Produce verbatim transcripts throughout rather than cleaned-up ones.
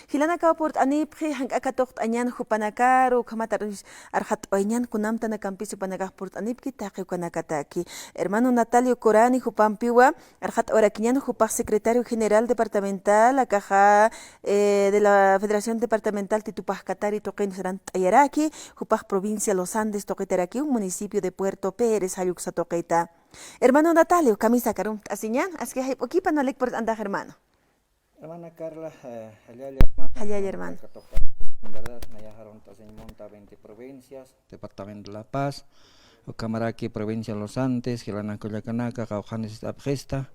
Jilanakaw purt'anipxi, jank'ak katuqt'añan jupanakaru, ukhamat arxat'awayañan kunamtanakampis jupanakax purt'anipki taqi ukanakataki. Hermano Natalio Corani jupampiwa arxat'awarakiñan, jupax secretario general departamental akaxa, eh, de la Federación Departamental Titupaxkatari tuqin sarant'ayaraki, jupax provincia Los Andes tuqitarakiw, municipio de Puerto Pérez, jalluksa tuqita. Hermano Natalio, kamisaka arumt'asiñan, aski jayp'ukipan walik purt'antax, hermano. Hermana Carla, eh, jallalla, hermana. Jallalla, hermano. Katuqt'asiñ, en verdad, nayax arumt'asiñ munta veinte provincias, departamento de La Paz, ukhamaraki provincia Los Andes, jilanaka kullakanaka, qawqhanis apxista,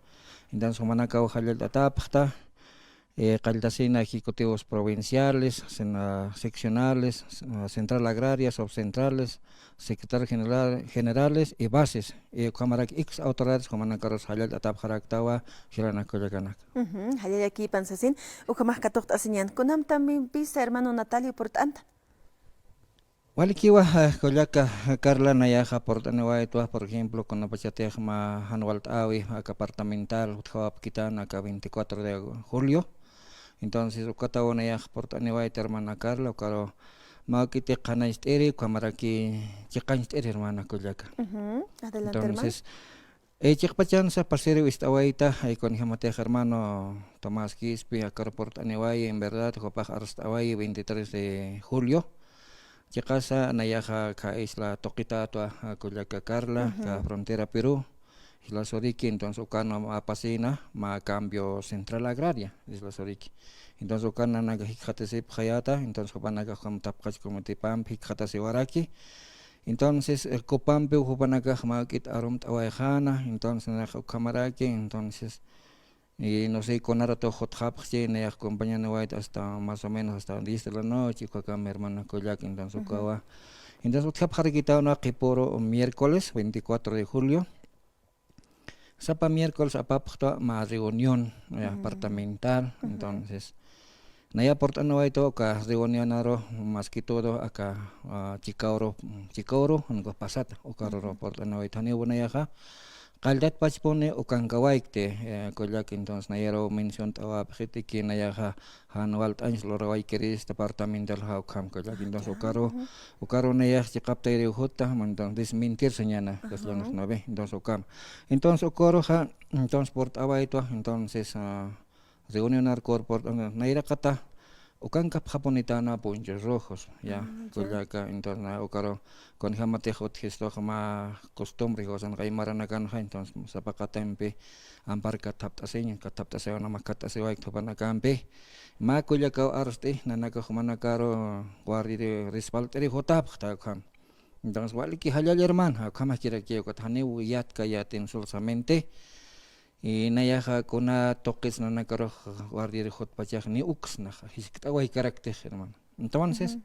entonces jumanakaw jallallt'atapxta, eh, qalltasina ejecutivos provinciales, sen-, ah, seccionales, ah, central agraria, subcentrales, secretario general, generales y bases, y ukhamaraki iks autoridades jumanakarus jallallt'atapxaraktawa jilanaka kullakanaka. Ujú, jallallakipan sasin, ukhamax katuqt'asiñan. Kunamtanimpisa hermano Natalio purt'anta. Walikiwa, eh, kullaka Carla, nayaxa purt'aniwaytwa, por ejemplo, kunapachatix mä jan walt'äwi aka departamental utjawapkitan aka veinticuatro de julio. Entonces, ukataw nayax purt'aniwayta hermana Carla, ukaru mä juk'iti qhanañcht'iri, ukhamaraki chiqañcht'iri hermana kullaka. Ujú, adelante, hermano. Entonces, eh, chiqpachansa pasiriw ist'awayta, eh, kunjamatix hermano Tomás Quispe, akaru purt'aniwayi, en verdad, jupax arst'awayi veintitrés de julio. Chiqasa nayaxa aka isla tuqitätwa, ah, kullaka Carla, aka frontera Perú, isla Suriqui, entonces ukan apasina mä cambio central agraria, isla Suriqui. Entonces ukan nanaka jikxatasipxayäta, entonces jupanakax ukham tapxach comitepampi jikxatasiwaraki. Entonces, eh, cupampiw jupanakax mä juk'it arumt'awayxäna, entonces nayax ukhamaraki, entonces, y no sé, kuna ratox jutxapxchi, nayax acompañaniwayta hasta más o menos hasta diez de la noche, ukakampi hermana kullaka, entonces ukawa. Entonces, utjapxarakitayna qhipüru miércoles veinticuatro de julio. Sapa miércoles apapxtwa mä reunión, eh, departamental, entonces, naya purt'aniwaytwa uka reunionaru, más que todo, aka, ah, Chicauro, Chicauro, jan ukax pasata, ukaru purt'aniwayta, janiw nayaxa, qalltatpachpuni ukankawaykti, eh, kullaka, entonces, nayaru menciont'awapxiti que nayaxa jan walt'añs lurawaykirista departamental, ja, ukham kullaka, entonces, ukaru, ukaru nayax chiqaptayiriw juta, entonces, desmentir sañäna, castellano, ¿no ve? Entonces, ukham. Entonces, ukaruxa, entonces, purt'awaytwa, entonces, ah, reunionar corpor, nayraqata ukankapxapunitäna ponchos rojos, ya, kullaka, entonces, na, ukaru kunjamatix utjistuxa mä costumbre, josan qaymaranakanxa, entonces, sapa qatampi ampar kathapt'asiñ, kathapt'asiwayna, mä kathapt'asiwayki jupanakampi, mä kullakaw arst'i, nanakax jumanakaru wariri rispalt'iri jutapxta ukham. Entonces, waliki jallalla hermana, ukhamakirakï ukat janiw yatkayätin solamente, y nayaxa kuna tuqis nanakarux wariri jutpachax ni uksnaxa jiskt'awaykaraktix, hermano. Entonces,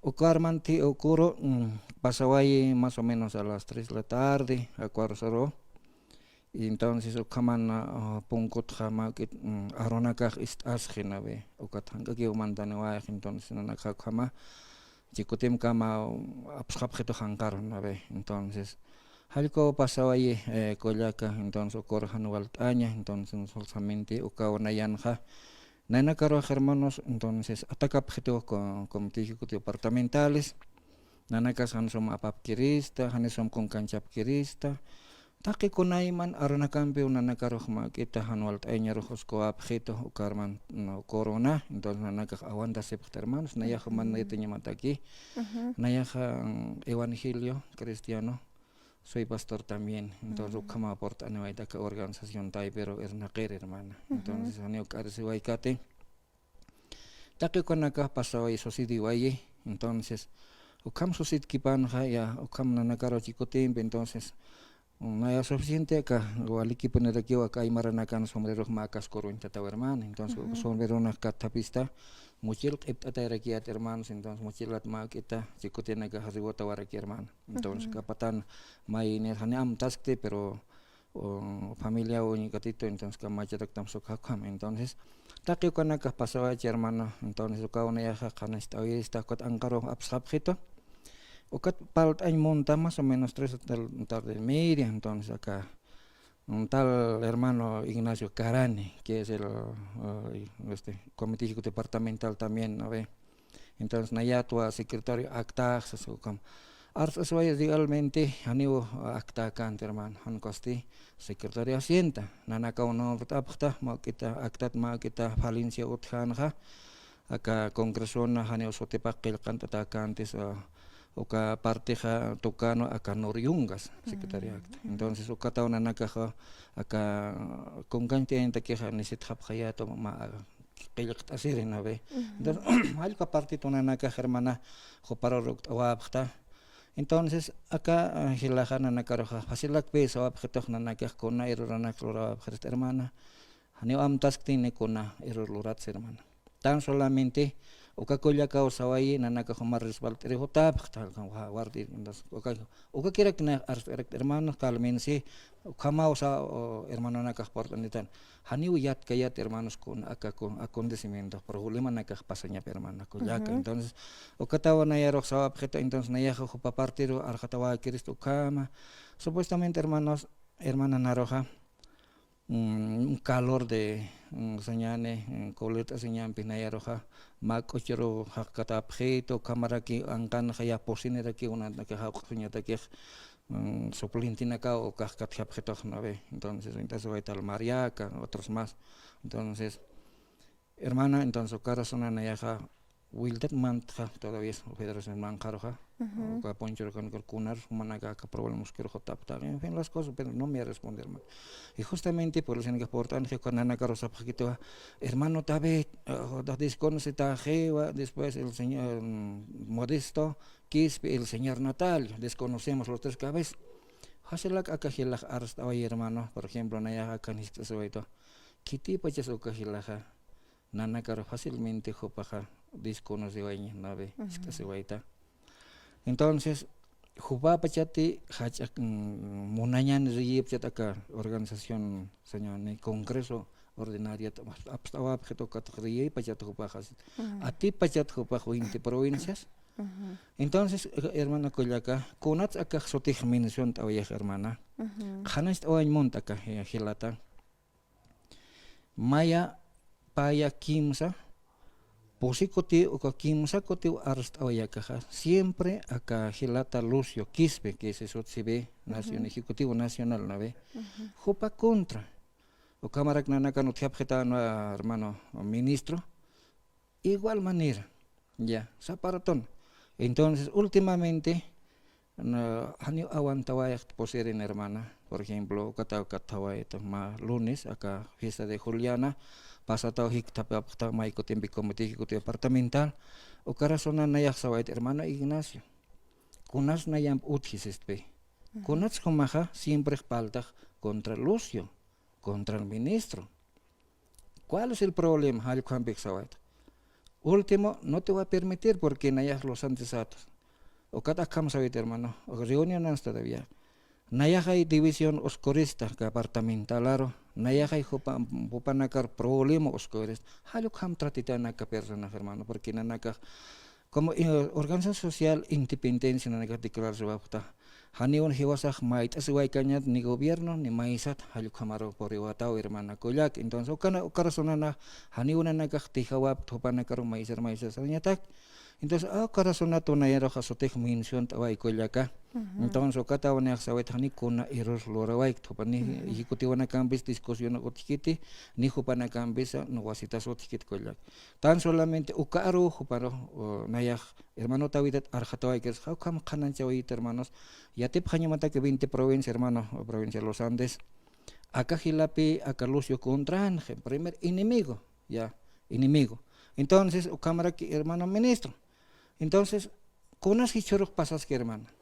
ukarmanti ukuru, mm, pasawayi más o menos a las tres de la tarde, ukarusaru. Y entonces, ukhaman, ah, punkutxa mä juk'it, mm, arunakax ist'asxi, ¿no ve? Ukat jank'akiw mantaniwayxi, entonces, nanakax ukhama, chikutimkama apsxapxitu janqaru, ¿no ve? Entonces, jallku pasawayi, eh, kullaka, entonces, ukur jan walt'aña, entonces, solamente ukaw nayanxa, nanakaruxa hermanos, entonces, atacapxitu co-, comité ejecutivo departamentales, nanakas jan sum apapkirista, jan sum kunkanchapkirista, taqi kunayman arunakampiw nanakarux mä juk'ita jan walt'ayañarux uskuwapxitu, ukarman, no, corona, entonces nanakax aguantasipxta hermanos, nayax man yatiñamataki, nayaxa, mm, evangelio cristiano, soy pastor también, entonces ukhama purt'aniwayta aka organización taypiru irnaqir, hermana. Entonces, janiw k'arisiwaykati, taqi ukanakax pasaway sucediwayi, entonces, ukham sucedkipanxa, ya, ukham nanakaru chikutimpi, entonces, naya suficiente aka, walikipunirakiw aka aymaranakan sombrerux mä casco uñtataw hermana, entonces, sombrerona kathapista, mochil q'ipt'atayarakiyät hermanos, entonces, mochilat mä juk'ita chikutinakax riwatawaraki hermana. Entonces, kapatan mayinir jani amtaskti, pero, o, familia uñkatitu, entonces, kamachataktam sukjakham. Entonces, taqi ukanakax pasawachi, hermano. Entonces, ukaw nayaxa qhanañcht'awista, ukat anqaru apsxapxitu. Ukat parlt'añ munta, más o menos tres de la tarde y media, entonces, aka mm, tal hermano Ignacio Carani, que es el, eh, este, comité ejecutivo departamental también, ¿no ve? Entonces, nayatwa secretario acta, sas ukam. Arts asway realmente, janiw acta kant, hermano, jan costi secretario hacienda, nanakaw nombrt'apxta, makita, actat makita, Valencia utjanxa, aka congresona, janiw sutipax qillqant'ata kantis, ah, uka partixa Tucano, aka Nor Yungas, secretario acta. Entonces, ukataw nanakaxa, aka, kunkanti ayintakixa, nisitxapxayatu, ma, qillqt'asiri, ¿no ve? Entonces, jallqa partitu nanakax, hermana, juparu rukt'awapxta. Entonces, aka, ah, jilaxa nanakaruxa, facilakpi sawapxitux nanakax kuna erroranak lurawapxirist, hermana. Janiw amtaskti ni kuna error luratsi, hermana. Tan solamente, uka kullakaw sawayi, nanakax juma respaldt'iri jutapxta, wa-, wardi, entonces, uka, ukakirak na arst'irakta, hermano, calmense, ukhamaw sa, o, hermanonakax purt'anitan. Janiw yatkayat, hermanos, kun aka, kun acontecimiento, problemanakax pasañap, hermana, kullaka. Entonces, ukataw nayarux sawapxita, entonces, nayaxa jupa partiru arxatawakirist ukhama. Supuestamente, hermanos, hermana naruxa, mm, un calor de, mm, sañani, mm, coleta sañampi nayaruxa, mä k'uchuru jaqkatapxitu, ukhamaraki anqanxa ya pusiniraki, unataki jawq'suñatakix, mm, suplentenakaw ukax katjapxitux, ¿no ve? Entonces, entonces, waytal Mariaca, otros más. Entonces, hermana, entonces, uka razona nayaxa, wiltat mantxa, todavía es federación manqharuxa, uka punchuru kankur kunar, jumanaka aka problema uskir jutapxta, en fin, las cosas, pero no me ha respondido, hermano. Y justamente, por eso, en que por tanto, que cuando nanakaru sapxakituwa, hermano David, ah, da desconoce ta jewa, después el señor, mm, Modesto, Quispe, el señor Natalio, desconocemos los tres cabezas. Jasilak aka jilax arst'away, hermano, por ejemplo, nayaxa aka niskt'asiwaytu. Khitipachas uka jilaxa, nanakaru fácilmente jupaxa desconocewayña, ¿no ve? Jisk'asiwayta. Entonces, jupapachati jach'a, mm, munañan riyipachat aka organización, sañani congreso ordinariat, apst'awapxit ukatax riyipachat jupaxa. Atipachat jupax veinte provincias. Entonces, eh, hermana kullaka, kunats akax sutix menciont'awayax, hermana. Qhanañcht'awañ munt aka, eh, jilata. Maya, paya kimsa, pusi kutiw, uka kimsa kutiw arst'awayakaxa, siempre aka jilata Lucio Quispe, que es S O C B, nacion-, ejecutivo nacional, ¿no ve? Jupa contra. Ukhamarak nanakan utjapxitan, hermano ministro, igual manera, ya, saparatun. Entonces, últimamente, na, janiw aguantawayxt pusirin, hermana. Por ejemplo, ukataw kathawayta mä lunes, aka fiesta de Juliana, pasataw jikthapapxta may kutimpi comité ejecutivo departamental. Uka razona nayax sawayta, hermano Ignacio, kunas nayamp utji sistpi. Kunats jumaxa siempre paltax contra Lucio, contra el ministro. ¿Cuál es el problema? Jall ukhampix sawayta. Último, no te voy a permitir porque nayax los antes atos. Ukat akham sawit, hermano. Reuniones todavía. Nayaxay división oscurista, departamentalaru. Nayaxay jupa-, jupanakar problema oscurista. Jall ukham tratitanak aka personaje, hermano, porque nanakax como, eh, organización social independencia nanakax declararse wapxta. Janiw jiwasax mayt'asiwaykañat ni gobierno ni maysat, jall ukhamaru puriwataw, hermana kullak. Entonces, ukana, uka razonana, janiw nanakax tijawapkt jupanakaru maysar maysar sañatak. Entonces, a, uka razonat nayaruxa sutix menciont'away kullaka. Entonces, ukataw nayax sawayta janiw kuna error lurawaykt jupa ni ejecutivonakampis discusión utjkiti, ni jupanakampis, no, wasitas utjkiti kullak. Tan solamente ukaru juparu, o, nayax hermano Davidat arxatawaykirsa, ukham qhanañchawayit, hermanos. Yatipxañamataki veinte provincia, hermano, provincia de los Andes. Aka jilapi, aka Lucio contranxa, primer enemigo, ya, enemigo. Entonces, ukhamaraki, hermano ministro. Entonces, kunas jichhürux pasaski, hermana.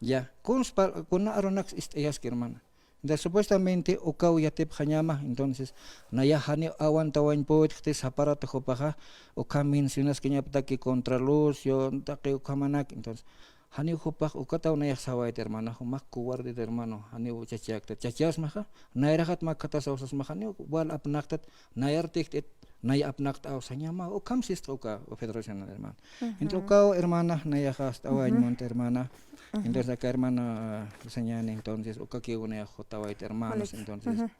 Ya, kuns pa-, kuna arunaks ist'ayaski, hermana. Entonces, supuestamente, ukaw yatipxañama, entonces, nayax janiw aguantawañ puytxti saparata jupaxa, ukham mencionaskiñaptaki contra Lucio, taqi ukhamanak, entonces, Janiw jupax ukataw nayax sawayta, hermana, jumax cobarde, hermano, janiw chachakta, chachasmaxa, nayraxat makatasaw sasmaxa, janiw wal apnaqtat, nayar tikt'it, nay apnaqt'aw sañama, ukham sistxa uka federación, hermana. Entonces, ukaw, hermana, nayaxa ast'awañ munta, hermana. Entonces, aka hermana, ah, sañani, entonces, ukakiw nayax jutawayta, hermanos, entonces,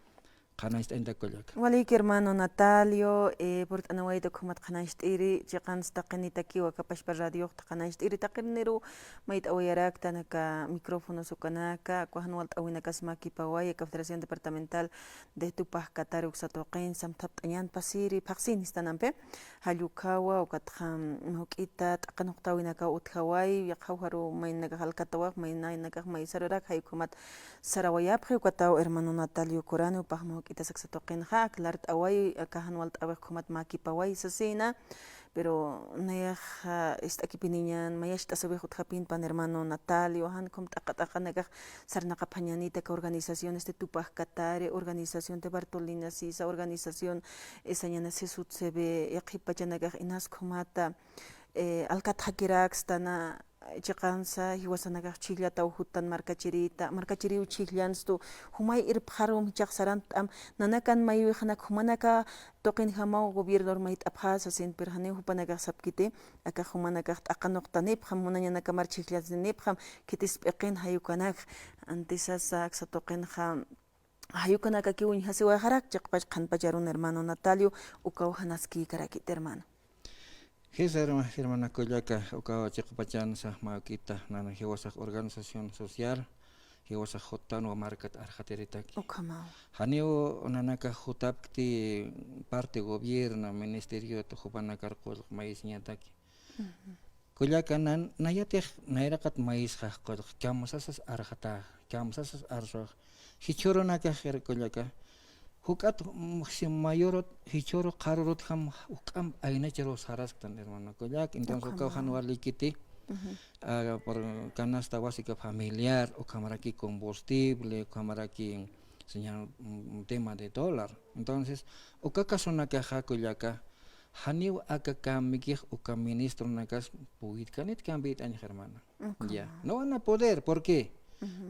qhanañcht'añta kullaka. Waliki, hermano Natalio, eh, purt'anawayta ukhamat qhanañcht'iri, chiqans taqinitakiw aka pachpa radiox qhanañcht'iri, taqiniru mayt'awayaraktan aka micrófonos ukanaka, uka jan walt'awinakas mäkipaway, aka Federación Departamental de Tupac Katari uksa tuqin, samthapt'añan pasiri, phaxsin jistanampi, jall ukhawa, ukatxa, mm, juk'ita t'aqanuqtawinakaw utjaway, yaqha ukaru mayninakax alkatawax, mayninakax may sarurak, jay ukhamat sarawayapxi, ukataw hermano Natalio Corani, jupax mä juk'itas aksa tuqinxa, aklart'away, aka jan walt'awix ukhamat mäkipaway sasina, pero nayax, ah, ist'akipiniñan, mayacht'asawix utjapinpan hermano Natalio, jan ukham t'aqa t'aqanakax sarnaqapxañanita aka organización, este, Tupac Katari, organización de Bartolina Sisa, organización, eh, sañana CESUTCB, yaqhip pachanakax inas ukhamata, eh, alkatxakirakstana, chiqansa jiwasanakax chhijllataw jutan markachirita, markachiriw chhijllanstu, jumay irpxarum jichhax sarantt'am, nanakan maywixanak jumanaka tuqinjamaw gobiernor mayt'apxä sasin, pero janiw jupanakax sapkiti, akax jumanakax t'aqanuqtanipxam, munañanakamar chhijllanipxam, khitis p'iqin jay ukanak, antisasa aksa tuqinxa, jay ukanakakiw uñjasiwayxarak, chiqpach qhanpacharun hermano Natalio, ukaw janaskïkarakiti, hermano. Jisa, herma-, hermana kullaka, ukaw chiqpachansa mä juk'ita, nana jiwasax organización social, jiwasax jutanwa markat arxatiritaki. Ukhamaw. Janiw nanakax jutapkti parte gobierno, ministeriot, jupanakar qullq mayisiñataki. Kullaka, nan-, nayatix nayraqat mayisxax qullq, kamsasas arxatax, kamsasas arsuwax. Jichhürunakax, kullaka, juk'at, mm, si mayurut, jichhüru qharürutjam juk'amp aynacharuw sarasktan, hermano kullaka. Entonces, ukaw jan walikiti, ah, por canasta básica familiar, ukhamaraki combustible, ukhamaraki señal, mm, tema de dólar. Entonces, uka casunakaxa kullaka, janiw aka cambikix uka ministronakas puytkanit cambiyt'añx, hermana. Ya. No van a poder, ¿por qué?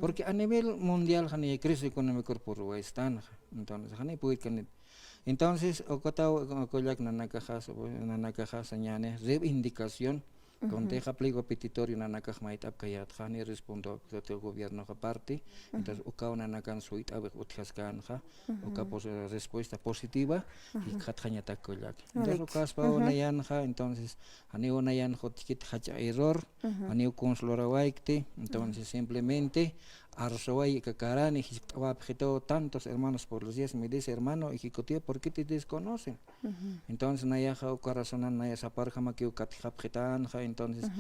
Porque a nivel mundial jani crisis económico purwaystanxa. Entonces, jani puytkanit. Entonces, ukataw, kullak, nanakaxa, nanakaxa sañani reivindicación, kuntixa pliego petitorio nanakax mayt'apkayätxa, jani respondo gobiernoxa parte. Entonces, ukaw nanakan suyt'awix utjaskänxa, uka pos-, respuesta positiva, jikxatxañatak kullak. Entonces, ukaspaw nayanxa, entonces, janiw nayan jutjkit jach'a error, janiw consolarawaykti, entonces, simplemente, arsuway aka karani, jiskt'awapxitaw tantos hermanos policías, me dice, hermano ejecutivo, ¿por qué te desconocen? Entonces, nayaxa uka razonan naya saparjamakiw katjapxitänxa, entonces,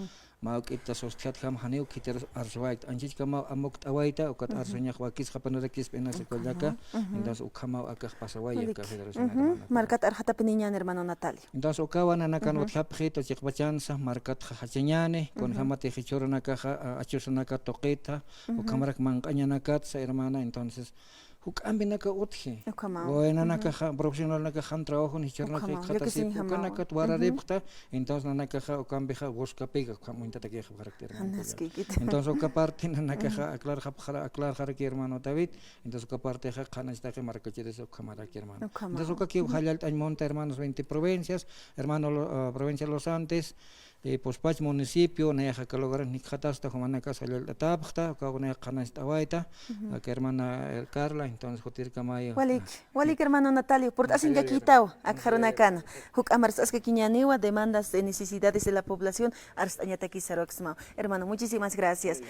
mä juk'ita sustjatjam janiw khitir arsuwaykt. Anchhichkamaw amukt'awayta, ukat arsuñax wakisxapanarakispa inasa kullaka, entonces, ukhamaw akax pasaway aka federación hermana. Markat arxatapiniñan, hermano Natalio. Entonces, ukawa nanakan utjapxitu chiqpachansa, markatxa jachañani, kunjamati jichhürunakaxa, a-, achusanaka tuqitxa, ukhamarak manq'añanakatsa, hermana, entonces, juk'ampinaka utji. Ukhamaw. Waynanakaxa, profesionalnakax jan trabajun jichhürunaka jikxatasipxi, ukanakat wararipxta, entonces nanakaxa ukampixa buscapiga, ukham uñtatakixapxarakti, hermano. Entonces, uka parte nanakaxa aclarxapxara-, aclarxaraki, hermano David, entonces uka partexa qhanañchtaki markachiris ukhamaraki, hermano. Entonces, ukakiw jallallt'añ munta, hermanos, veinte provincias, hermano Lo-, ah, provincia Los Andes, eh, puspach municipio, nayaxa aka lugaran jikxatasta, jumanakas jallallt'atapxta, ukaw nayax qhanañcht'awayta, aka hermana, eh, Carla, entonces, jutirkamay. Walik, walik, hermano Natalio, purt'asiñchakïtaw, akxarunakana. Juk'amar saskakiñäniwa demandas de necesidades de la población, arst'añatakis saruksmaw. Hermano, muchísimas gracias.